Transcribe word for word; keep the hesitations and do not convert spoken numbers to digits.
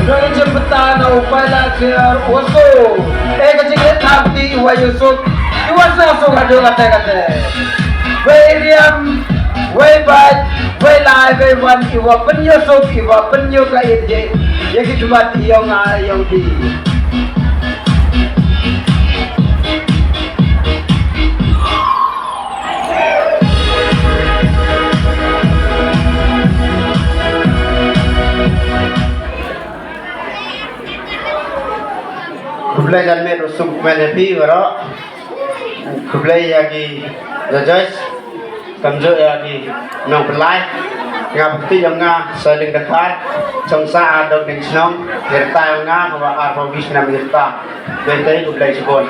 Ka jingpynta na u pailad sir u Yusuf. Eh, ka jingïathap ti u Yusuf. Iwa sa suk haduh kate kate. Wei riam, wei bait, wei lai, wei wan, iwa pynïoh suk, iwa pynïoh ka ïeit. Ïa ki khmat ïong nga ïong phi. Khublei janmiet u suk kmen ïa phi baroh. Khublei ïa ki judges. Kamjooh ïa ki nongpynlait. Nga bynta ïong nga Soiliang Dkhar. Chong sa ar dong ding chnong. Ïa rta ïong nga kaba arphew wei snem ïa rta. Bynta khublei shibun.